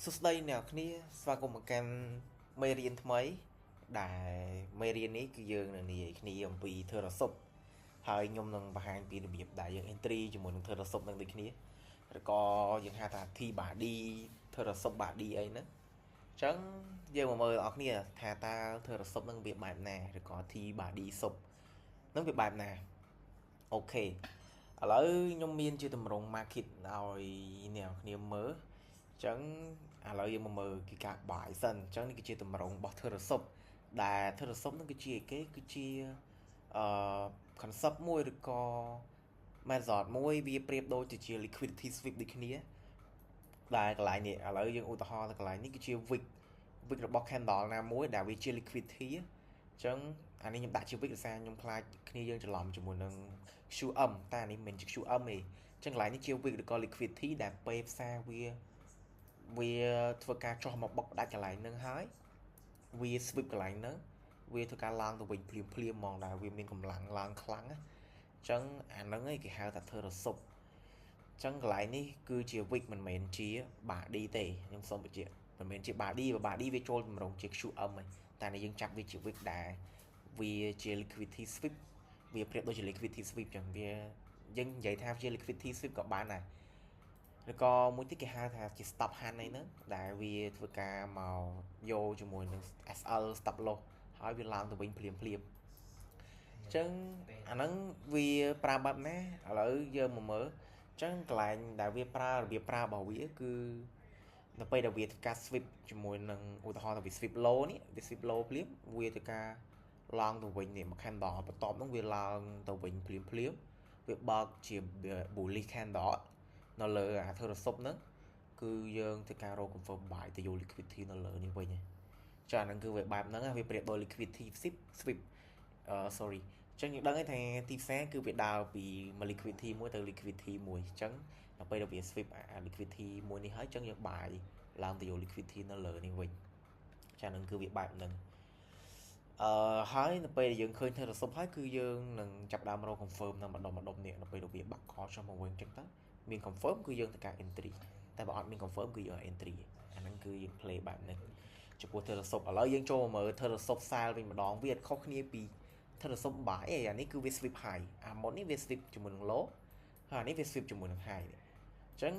សួស្តីអ្នកគ្នាស្វាគមន៍មកកាន់មេរៀនថ្មីដែលមេរៀននេះគឺយើងនឹងនិយាយគ្នាអំពី Turtle Soup ហើយខ្ញុំនឹងបង្ហាញពីរបៀបដែលយើង entry ជាមួយនឹង Turtle Soup នឹងដូចគ្នាឬក៏យើងហៅថា T body Turtle Soup body អីហ្នឹងអញ្ចឹងយើងមកមើលអ្នកគ្នាថាតើ Turtle Soup នឹងវាបែបណាឬក៏ T body soup នឹងវាបែបណាOK ឥឡូវខ្ញុំមានជាតម្រង market ឲ្យអ្នកគ្នាមើលអញ្ចឹងឥឡូវយើងមកមើលគឺការ buy សិនអញ្ចឹងនេះគឺជាតម្រងរបស់ Turtle Soup ដែល Turtle Soup នឹងគឺជាអីគេគឺជាអឺ concept មួយឬក៏ method មួយវាប្រៀបដូចទៅជា liquidity sweep ដូចគ្នាដែលកន្លែងនេះឥឡូវយើងឧទាហរណ៍ទៅកន្លែងនេះគឺជា wick របស់ candle ណាមួយដែលវាជា liquidity អញ្ចឹងអានេះខ្ញុំដាក់ជា wick ដោយសារខ្ញុំខ្លាចគ្នាយើងច្រឡំជាមួយនឹង QM តែអានេះមិនមែនជា QM ទេអញ្ចឹងកន្លែងនេះជា wick ឬក៏ liquidity ដែលពេលផ្សារវាធ្វើការចុះមកបុកផ្ដាច់កន្លែងហ្នឹងហើយវា sweep កន្លែងហ្នឹងវាធ្វើការឡើងទៅវិញភ្លាមភ្លាមហ្មងដែលវាមានកម្លាំងឡើងខ្លាំងណាអញ្ចឹងអាហ្នឹងឯងគេហៅថា Turtle Soup អញ្ចឹងកន្លែងនេះគឺជា wick មិនមែនជា body ទេខ្ញុំសូមបញ្ជាក់មិនមែនជា body បើ body វាចូលតម្រងជា QM ឯងតែនេះយើងចាប់វាជា wick ដែលវាជា liquidity sweep វាប្រៀបដូចជា liquidity sweep ចឹងវាយើងនិយាយថាជា liquidity sweep ក៏បានដែរឬក៏មួយទៀតគេហៅថាជា stop hunt អីហ្នឹងដែលវាធ្វើការមកយកជាមួយនឹង SL stop loss ហើយវាឡើងទៅវិញភ្លាមភ្លាមអញ្ចឹងអាហ្នឹងវាប្រើបែបណាឥឡូវយើងមកមើលអញ្ចឹងកន្លែងដែលវាប្រើរបៀបប្រើរបស់វាគឺនៅពេលដែលវាធ្វើការ sweep ជាមួយនឹងឧទាហរណ៍ថាវា sweep low នេះវា sweep low ភ្លាមវាធ្វើការឡើងទៅវិញនេះមួយ candle បន្ទាប់ហ្នឹងវាឡើងទៅវិញភ្លាមភ្លាមវាបើកជា bullish candle នៅលើអា Turtle Soup ហ្នឹងគឺយើងធ្វើការរក confirm buy ទៅយក liquidity នៅលើនេះវិញចាអាហ្នឹងគឺវាបែបហ្នឹងវាប្រៀបដូច liquidity sweep អឺ sorry អញ្ចឹងយើងដឹងហើយថាទីផ្សារគឺវាដើរពី liquidity មួយទៅ liquidity មួយអញ្ចឹងដល់ពេលដែលវា sweep អា liquidity មួយនេះហើយអញ្ចឹងយើង buy ឡើងទៅយក liquidity នៅលើនេះវិញចាហ្នឹងគឺវាបែបហ្នឹងអឺហើយនៅពេលដែលយើងឃើញ Turtle Soup ហើយគឺយើងនឹងចាប់ដើមរក confirm នៅម្ដុំម្ដុំនេះនៅពេលដែលវាបាក់ខចុះមកវិញអញ្ចឹងទៅមាន confirm គឺយើងត្រូវការ entry តែបើអត់មាន confirm គឺយើង entry អាហ្នឹងគឺយើង play បែបហ្នឹងចំពោះ Turtle Soup ឥឡូវយើងចូលមកមើល Turtle Soup sell វិញម្ដងវាអត់ខុសគ្នាពី Turtle Soup buy ឯអានេះគឺវា sweep high អាមុននេះវា sweep ជាមួយនឹង low ហើយអានេះវា sweep ជាមួយនឹង high នេះអញ្ចឹង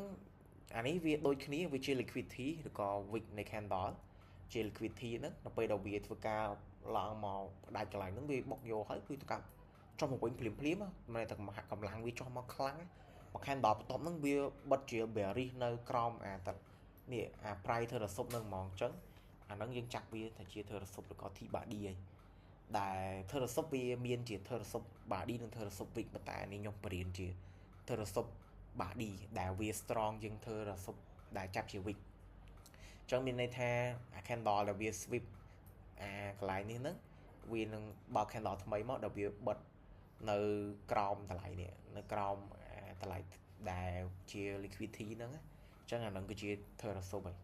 អានេះវាដូចគ្នាវាជា liquidity ឬក៏ wick នៃ candle ជា liquidity ហ្នឹងដល់ពេលដែលវាធ្វើការឡើងមកផ្ដាច់កន្លែងហ្នឹងវាបុកយកហើយគឺធ្វើការចុះមកវិញភ្លាមភ្លាមមិនតែកម្លាំងវាចុះមកខ្លាំងមក candle បន្ទាប់ហ្នឹងវាបិទជា bearish នៅក្រោមអាតនេះអា price Turtle Soup ហ្នឹងហ្មងអញ្ចឹងអាហ្នឹងយើងចាប់វាថាជា Turtle Soup ឬក៏ T body ហើយដែល Turtle Soup វាមានជា Turtle Soup body និង Turtle Soup wick ប៉ុន្តែនេះខ្ញុំបរៀនជា Turtle Soup body ដែលវា strong ជាង Turtle Soup ដែលចាប់ជា wick អញ្ចឹងមានន័យថាអា candle ដែលវា sweep អាកន្លែងនេះហ្នឹងវានឹងបើក candle ថ្មីមកដែលវាបិទនៅក្រោមតម្លៃនេះនៅក្រោមតម្លៃដែលជា liquidity ហ្នឹងអញ្ចឹងអាហ្នឹងគឺជា Turtle Soup ហើយ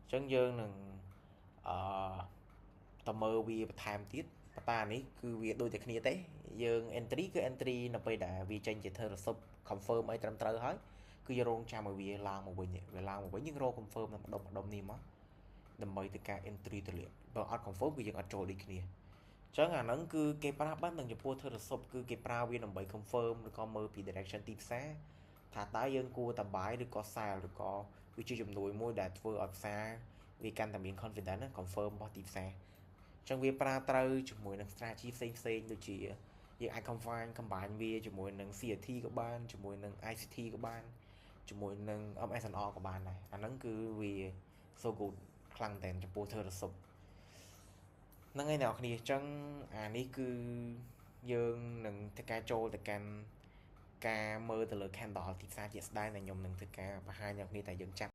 អញ្ចឹងយើងនឹងអឺតមើលវាបន្ថែមទៀតប៉ុន្តែនេះគឺវាដូចតែគ្នាទេយើង entry គឺ entry នៅពេលដែលវាចេញជា Turtle Soup confirm អីត្រឹមត្រូវហើយគឺយើងរងចាំឲ្យវាឡើងមកវិញវាឡើងមកវិញយើងរក confirm នៅម្ដុំម្ដុំនេះមកដើម្បីទៅការ entry ទៅលាបើអត់ confirm គឺយើងអត់ចូលដូចគ្នាអញ្ចឹងអាហ្នឹងគឺគេប្រើបែបនឹងចំពោះ Turtle Soup គឺគេប្រើវាដើម្បី confirm ឬក៏មើលពី direction ទីផ្សារថាតើយើងគួរតែ buy ឬក៏ sell ឬក៏វាជាជំនួយមួយដែលធ្វើឲ្យផ្សារវាកាន់តែមាន confidence ណា confirm របស់ទីផ្សារអញ្ចឹងវាប្រើត្រូវជាមួយនឹង strategy ផ្សេងផ្សេងដូចជាយើងអាច combine វាជាមួយនឹង CRT ក៏បានជាមួយនឹង ICT ក៏បានជាមួយនឹង MSNR ក៏បានដែរអាហ្នឹងគឺវា so good ខ្លាំងតែចំពោះ Turtle Soup ហ្នឹងហើយអ្នកនរគ្នាអញ្ចឹងអានេះគឺយើងនឹងធ្វើការចូលទៅកាន់ការមើលទៅលើ candle ទីផ្សារជាក់ស្ដែងដែលខ្ញុំនឹងធ្វើការបង្ហាញអ្នកគ្នាតែយើងចាប់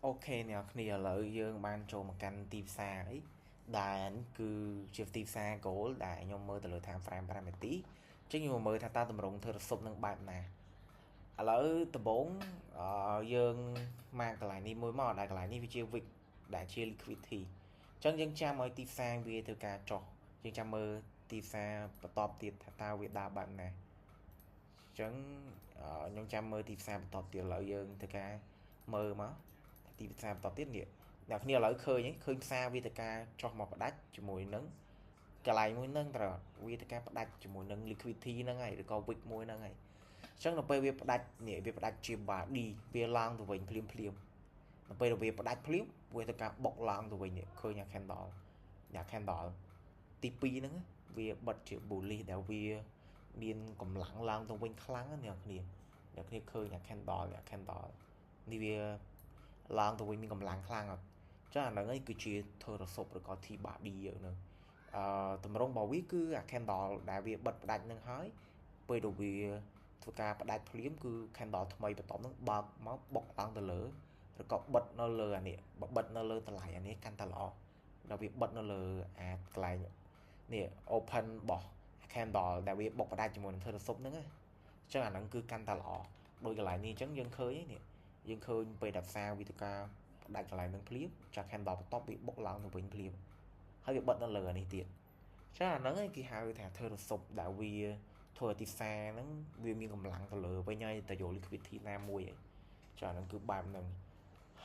OK អ្នកគ្នាឥឡូវយើងបានចូលមកកាន់ទីផ្សារអីដែលគឺជាទីផ្សារ gold ដែលខ្ញុំមើលទៅលើ time frame 5នាទីអញ្ចឹងខ្ញុំមើលថាតើតម្រង Turtle Soup នឹងបែបណាឥឡូវដំបូងយើងមកកន្លែងនេះមួយមកដែលកន្លែងនេះវាជា wick ដែលជា liquidity អញ្ចឹងយើងចាំឲ្យទីផ្សារវាធ្វើការចុះយើងចាំមើលទីផ្សារបន្តទៀតថាតើវាដើរបែបណាអញ្ចឹងខ្ញុំចាំមើលទីផ្សារបន្តទៀតឥឡូវយើងធ្វើការមើលមក ទីផ្សារបន្តទៀតនេះអ្នកគ្នាឥឡូវឃើញឃើញផ្សារវាតការចុះមកផ្ដាច់ជាមួយនឹងកន្លែងមួយហ្នឹងត្រូវវាតការផ្ដាច់ជាមួយនឹង liquidity ហ្នឹងហើយឬក៏ wick មួយហ្នឹងហើយអញ្ចឹងដល់ពេលវាផ្ដាច់នេះវាផ្ដាច់ជា body វាឡើងទៅវិញភ្លាមភ្លាមដល់ពេលវាផ្ដាច់ភ្លាមវាទៅការបុកឡើងទៅវិញនេះឃើញអា candle អា candle ទី2ហ្នឹងវាបិទជា bullish ដែលវាមានកម្លាំងឡើងទៅវិញខ្លាំងណាអ្នកគ្នាអ្នកគ្នាឃើញអា candle អា candle នេះវាឡើងទៅវិញមានកម្លាំងខ្លាំងអត់ចាអាហ្នឹងឯងគឺជា turtle soup ឬក៏ T body យើងហ្នឹងអឺតម្រងរបស់វាគឺអា candle ដែលវាបិទផ្ដាច់នឹងហើយពេលដែលវាធ្វើការផ្ដាច់ភ្លាមគឺ candle ថ្មីបន្ទាប់ហ្នឹងបើកមកបុកឡើងទៅលើឬក៏បិទនៅលើអានេះបើបិទនៅលើតម្លៃអានេះកាន់តែល្អដល់វាបិទនៅលើអាកន្លែងនេះ open របស់ candle ដែលវាបុកផ្ដាច់ជាមួយនឹង turtle soup ហ្នឹងណាអញ្ចឹងអាហ្នឹងគឺកាន់តែល្អដោយកន្លែងនេះអញ្ចឹងយើងឃើញនេះយើងឃើញពេលដែលផ្សារវិទ្យាផ្ដាច់កន្លែងហ្នឹងភ្លាមចាក់ candle បន្ទាប់វាបុកឡើងទៅវិញភ្លាមហើយវាបិទនៅលើអានេះទៀតចាអាហ្នឹងឯងគេហៅថា turtle soup ដែលវាធ្វើឲ្យទីផ្សារហ្នឹងវាមានកម្លាំងទៅលើវិញហើយទៅយក liquidity ណាមួយហើយចាអាហ្នឹងគឺបែបហ្នឹង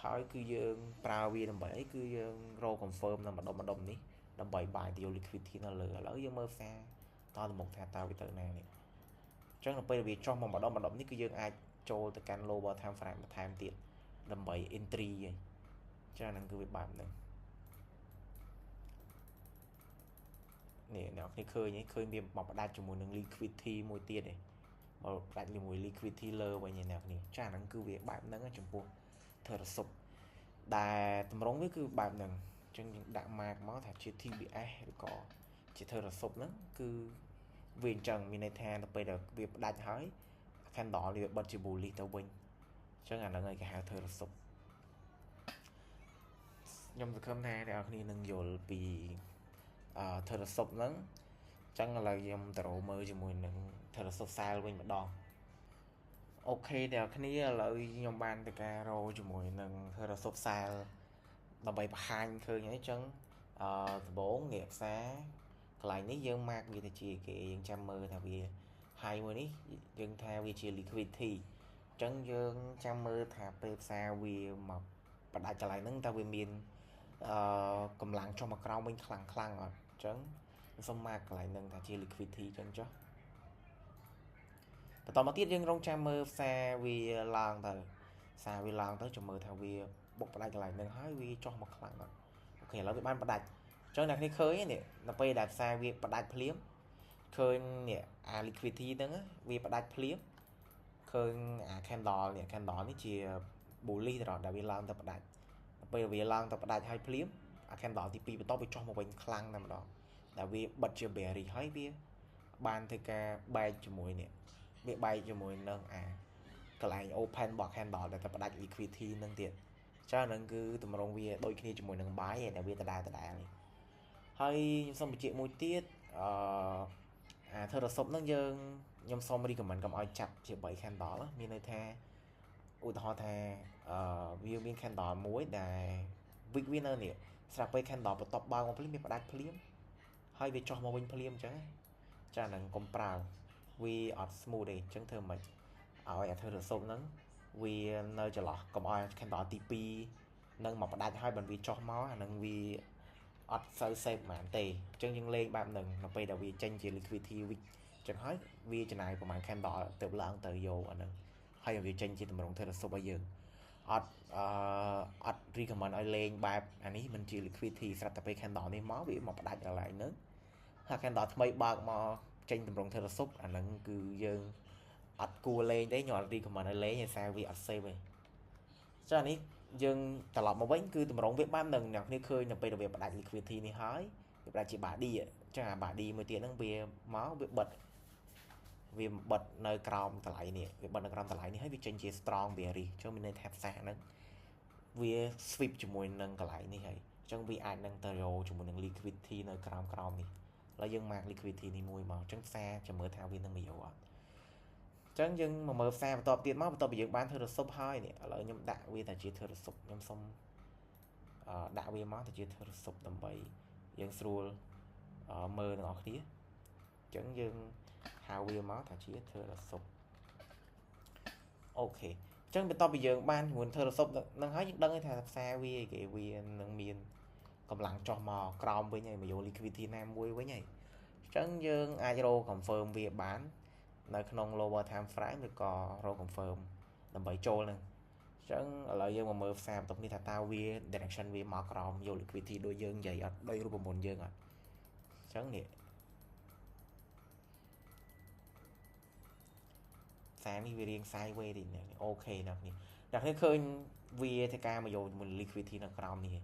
ហើយគឺយើងប្រើវាដើម្បីអីគឺយើងរក confirm នៅម្ដុំម្ដុំនេះដើម្បី buy ទៅយក liquidity នៅលើឥឡូវយើងមើលផ្សារតទៅមុខថាតើវាទៅណានេះអញ្ចឹងដល់ពេលវាចុះមកម្ដុំម្ដុំនេះគឺយើងអាចចូលទៅកាន់ lower time frame បន្ថែមទៀតដើម្បី entry ហើយចាហ្នឹងគឺវាបែបហ្នឹងនេះអ្នកគ្នាឃើញឃើញវាមកផ្ដាច់ជាមួយនឹង liquidity មួយទៀតឯងមកផ្ដាច់ជាមួយ liquidity លើវិញឯអ្នកគ្នាចាហ្នឹងគឺវាបែបហ្នឹងចំពោះ turtle soup ដែលតម្រងវាគឺបែបហ្នឹងអញ្ចឹងយើងដាក់ mark មកថាជា TBS ឬក៏ជា turtle soup ហ្នឹងគឺវាអញ្ចឹងមានន័យថាដល់ពេលដែលវាផ្ដាច់ហើយ candle នេះវាបិទជា bullish ទៅវិញអញ្ចឹងអាហ្នឹងឯងគេហៅ turtle soup ខ្ញុំសង្ឃឹមថាអ្នកនរគ្នានឹងយល់ពីturtle soup ហ្នឹងអញ្ចឹងឥឡូវខ្ញុំទៅរកមើលជាមួយនឹង turtle soup sell វិញម្ដង OK អ្នកនរគ្នាឥឡូវខ្ញុំបានទៅការរកជាមួយនឹង turtle soup sell ដើម្បីបង្ហាញឃើញហើយអញ្ចឹងដំបូងនេះផ្សារកន្លែងនេះយើង mark វាទៅជាគេយើងចាំមើលថាវា high មួយនេះយើងថាវាជា liquidity អញ្ចឹងយើងចាំមើលថាពេលផ្សារវាមកផ្ដាច់កន្លែងហ្នឹងតើវាមានកម្លាំងចុះមកក្រោមវិញខ្លាំងខ្លាំងអត់អញ្ចឹងសូម mark កន្លែងហ្នឹងថាជា liquidity អញ្ចឹងចុះបន្តមកទៀតយើងរងចាំមើលផ្សារវាឡើងទៅផ្សារវាឡើងទៅចាំមើលថាវាបុកផ្ដាច់កន្លែងហ្នឹងហើយវាចុះមកខ្លាំងអត់OK ឥឡូវវាបានផ្ដាច់អញ្ចឹងអ្នកគ្នាឃើញនេះដល់ពេលដែលផ្សារវាផ្ដាច់ភ្លាមឃើញនេះអា liquidity ហ្នឹងវាផ្ដាច់ភ្លាមឃើញអា candle នេះ candle នេះជា bullish ទៅដល់ដែលវាឡើងទៅផ្ដាច់ដល់ពេលវាឡើងទៅផ្ដាច់ហើយភ្លាមអា candle ទី2បន្តវាចុះមកវិញខ្លាំងតែម្ដងដែលវាបិទជា bearish ហើយវាបានធ្វើការបែកជាមួយនេះវាបែកជាមួយនឹងអាកន្លែង open របស់ candle ដែលទៅផ្ដាច់ liquidity ហ្នឹងទៀតចាហ្នឹងគឺតម្រងវាដូចគ្នាជាមួយនឹង buy ដែលវាដដែលដដែលនេះហើយខ្ញុំសូមបញ្ជាក់មួយទៀតអា turtle soup ហ្នឹងយើងខ្ញុំសូម recommend កុំឲ្យចាប់ជា3 candle មានន័យថាឧទាហរណ៍ថាវាមាន candle មួយដែល wick វានៅនេះស្រាប់ពេល candle បន្ទាប់បើកមកភ្លាមវាផ្ដាច់ភ្លាមហើយវាចុះមកវិញភ្លាមអញ្ចឹងចាហ្នឹងកុំប្រើវាអត់ smooth ទេអញ្ចឹងធ្វើម៉េចឲ្យអា turtle soup ហ្នឹងវានៅចន្លោះកុំឲ្យ candle ទី2នឹងមកផ្ដាច់ហើយបើវាចុះមកអាហ្នឹងវាអត់សូវ safe ហ្មងទេអញ្ចឹងយើងលេងបែបហ្នឹងនៅពេលដែលវាចេញជា liquidity wick អញ្ចឹងហើយវាចំណាយប្រហែល candle ទៅឡើងទៅយកអាហ្នឹងហើយវាចេញជាតម្រង turtle soup ឲ្យយើងអត់អត់ recommend ឲ្យលេងបែបអានេះមិនជា liquidity ស្រាប់តែពេល candle នេះមកវាមកផ្ដាច់កន្លែងហ្នឹងហើយ candle ថ្មីបើកមកចេញតម្រង turtle soup អាហ្នឹងគឺយើងអត់គួរលេងទេខ្ញុំអត់ recommend ឲ្យលេងដោយសារវាអត់ safe ទេចានេះយើងត្រឡប់មកវិញគឺតម្រងវាបាននឹងអ្នកគ្នាឃើញនៅពេលដែលវាផ្ដាច់ liquidity នេះហើយវាផ្ដាច់ជា body អញ្ចឹងអា body មួយទៀតហ្នឹងវាមកវាបិទវាបិទនៅក្រោមតម្លៃនេះវាបិទនៅក្រោមតម្លៃនេះហើយវាចេញជា strong bearish អញ្ចឹងមានន័យថាផ្សារហ្នឹងវា sweep ជាមួយនឹងកន្លែងនេះហើយអញ្ចឹងវាអាចនឹងទៅរកជាមួយនឹង liquidity នៅក្រោមក្រោមនេះឥឡូវយើង mark liquidity នេះមួយមកអញ្ចឹងផ្សារចាំមើលថាវានឹងមកយកអត់ចឹងយើងមកមើលផ្សារបន្តទៀតមកបន្ទាប់ពីយើងបាន turtle soup ហើយនេះឥឡូវខ្ញុំដាក់វាថាជា turtle soup ខ្ញុំសុំដាក់វាមកទៅជា turtle soup ដើម្បីយើងស្រួលមើលទាំងអស់គ្នាអញ្ចឹងយើងហៅវាមកថាជា turtle soup OK អញ្ចឹងបន្ទាប់ពីយើងបានជាមួយ turtle soup នឹងហើយយើងដឹងថាផ្សារវាគេវានឹងមានកម្លាំងចុះមកក្រោមវិញហើយមកយក liquidity ណាមួយវិញហើយអញ្ចឹងយើងអាចរក confirm វាបាននៅក្នុង lower time frame ឬក៏រក confirm ដើម្បីចូលហ្នឹងអញ្ចឹងឥឡូវយើងមកមើលផ្សារបន្ទាប់នេះថាតើវា direction វាមកក្រោមយក liquidity ដូចយើងនិយាយអត់ដូចរូបមន្តយើងអត់អញ្ចឹងនេះផ្សារនេះវារៀង sideways តិចនេះ OK ណាស់នេះអ្នកនេះឃើញវាធ្វើការមកយកជាមួយ liquidity នៅក្រោមនេះ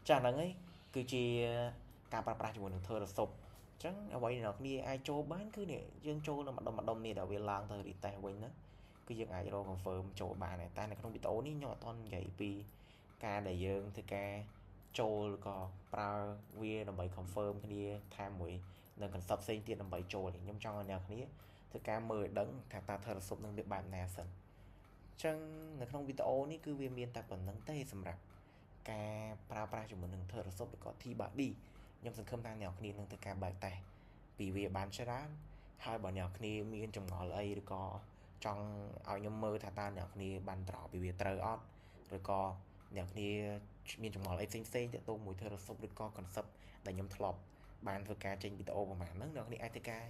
ចាហ្នឹងឯងគឺជាការប្រើប្រាស់ជាមួយនឹង turtle soup អញ្ចឹងអ្វីអ្នកគ្នាអាចចូលបានគឺនេះយើងចូលនៅម្ដុំម្ដុំនេះដែលវាឡើងទៅ retest វិញណាគឺយើងអាចរក confirm ចូលបានដែរតែនៅក្នុងវីដេអូនេះខ្ញុំអត់ទាន់និយាយពីការដែលយើងធ្វើការចូលឬក៏ប្រើវាដើម្បី confirm គ្នាថាមួយនឹង concept ផ្សេងទៀតដើម្បីចូលខ្ញុំចង់ឲ្យអ្នកគ្នាធ្វើការមើលឲ្យដឹងថាតើ turtle soup នឹងវាបែបណាសិនអញ្ចឹងនៅក្នុងវីដេអូនេះគឺវាមានតែប៉ុណ្្នឹងទេសម្រាប់ការប្រើប្រាស់ជាមួយនឹង turtle soup ឬក៏ T body ខ្ញុំសង្ឃឹមថាអ្នកគ្នានឹងធ្វើការបែកតេស្តពីវាបានច្រើនហើយបើអ្នកគ្នាមានចម្ងល់អីឬក៏ចង់ឲ្យខ្ញុំមើលថាតើអ្នកគ្នាបានត្រពីវាត្រូវអត់ឬក៏អ្នកគ្នាមានចម្ងល់អីផ្សេងផ្សេងទាក់ទងមួយ turtle soup ឬក៏ concept ដែលខ្ញុំធ្លាប់បានធ្វើការចេញវីដេអូប្រហែលហ្នឹងអ្នកគ្នាអាចធ្វើការ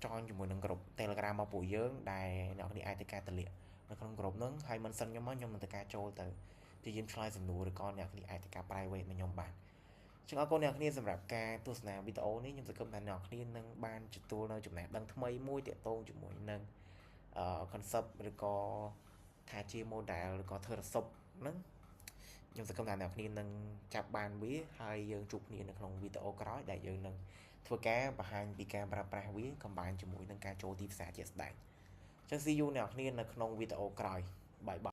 ចនជាមួយនឹងក្រុម Telegram របស់ពួកយើងដែលអ្នកគ្នាអាចធ្វើការតម្លាក់នៅក្នុងក្រុមហ្នឹងហើយមិនសិនខ្ញុំមកខ្ញុំនឹងធ្វើការចូលទៅព្យាយាមឆ្លើយសំណួរឬក៏អ្នកគ្នាអាចធ្វើការ private មកខ្ញុំបានចឹងអរគុណអ្នកគ្នាសម្រាប់ការទស្សនាវីដេអូនេះខ្ញុំសង្ឃឹមថាអ្នកគ្នានឹងបានទទួលនៅចំណេះដឹងថ្មីមួយទាក់ទងជាមួយនឹង concept ឬក៏ថាជា model ឬក៏ turtle soup ហ្នឹងខ្ញុំសង្ឃឹមថាអ្នកគ្នានឹងចាប់បានវាហើយយើងជួបគ្នានៅក្នុងវីដេអូក្រោយដែលយើងនឹងធ្វើការបង្ហាញពីការប្រើប្រាស់វា combine ជាមួយនឹងការចូលទីផ្សារជាក់ស្ដែងចឹង see you អ្នកគ្នានៅក្នុងវីដេអូក្រោយ bye bye.